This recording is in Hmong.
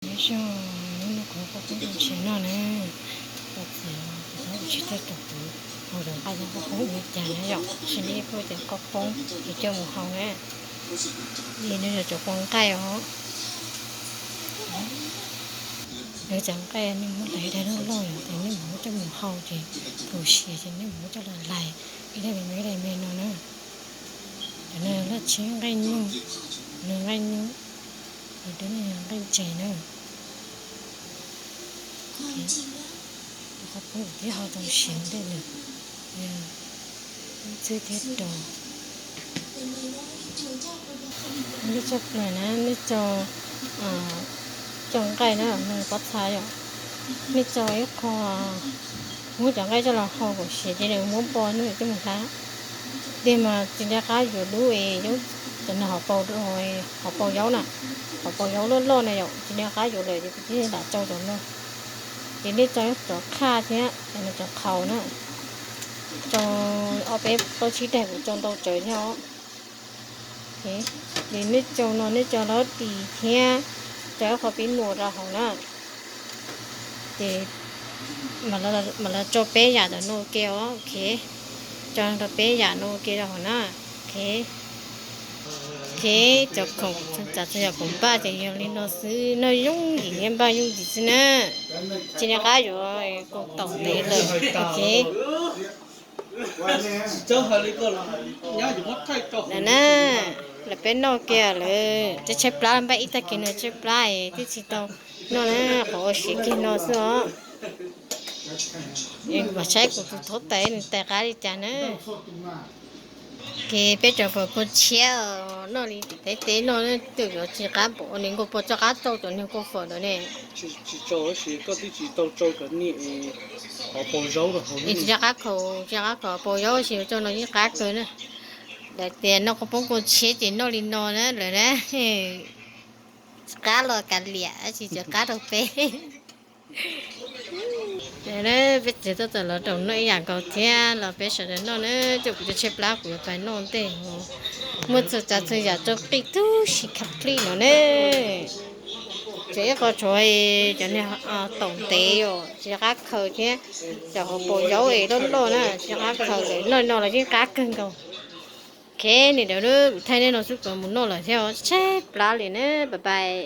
Nyob zoo, hnub no kuv qoj poob rau siav noj na. Ua txiv, kuv tsis tau rau kuv haus cov nqaij no qoj poob ua li cas na yom, sis neb pom cov qoj poob ces coj mus hau na. Li no yog cov kua nqaij os. Lawv cov nqaij nej muab hlais ib daim loj loj yom, ces nej mus muab coj mus hau ces, kuv siav ces nej mus muab coj los hlais ib daim me me ib daim me no na. Cov no laj tsheb nqaij nyuj, no nqaij nyuj, cov no nqaij ntses na. Qhov poob thiab ho tau siav ntej lawm, ib txwb thiab rau. Nej tso plaws na, nej tso, tso nqaij na, no pob txha yom. Nej tso ib qho, muab cov nqaij coj los hau kom siav ces nws muab npo no coj mus hlais. Tiag mas tsis nco qab yuav dub es cov no hauv paus, hauv paus yaub na, hauv paus yaub loj loj na yom, tsis nco qab yuav lawm ces kuv thiaj lam tso cov no. Ces nej tso cov qhaj thiab cov no cov qhaus na, tso ob peb plaub tsib daim, kuv tso ntau tsawv thiab os. Ces nej tso no nej tso lab ris thiab tso ib qho pib nuam rau hauv na. Ces mam li tso peb yam ntawm no ua ke os. Ok, tso rau peb yam no ua ke rau hauv na. Ok, cov khoom, txhua yam khoom npaj ces yog li no xwb, noj yooj yim thiab npaj yooj yim xwb na. Tsis nco qab yuav kaus taum ntev lawm. Ok. Lawm na, lawv peb noj kiag lawm, tshaib tshaib plab, npaj ib tag kis no tshaib plab es twb tsis tau noj na, qhov ua siav kiag no xwb os. Mam saib kuv tus thaub tais nws tais qab li cas na. Ces peb cov fawm kua tshiab noj li tim teb teb noj, twb yuav tsis qab npaum li, nkaus puas tso qab rau cov niag kua fawm ntawd ne. Tsis tso, tab sis koj twb tsis tau tso cov niag hauv paus zaub rau hauv. Tsis nco qab khaus, tsis nco qab khaus paus zaub, tab sis tso no yeej qab kawg na. Lawv tias noj kua poob kua tshiab ces noj li no na lawm na. Qab los kav liam, tab sis tseem qab rau peb. Peb tseem tuaj txog los rau noj ib yam nkaus thiab los peb sawv daws noj na, coj kuv cov tshaib plab kuv yuav pais noj ntej. Muaj txhua tsav txhua yam rau qij tib si complete no ne. Tseem ib qho tshuav cov niag taum ntev os, tsis qab khaws thiab, cov hauv paus zaub es loj loj na, tsis qab khaws lawm, noj no los yeej qab kawg nkaus. Ok, nws dawm kuv thaij nej no xwb, kuv mus noj lawm thiab, tshaib plab li na, bye bye.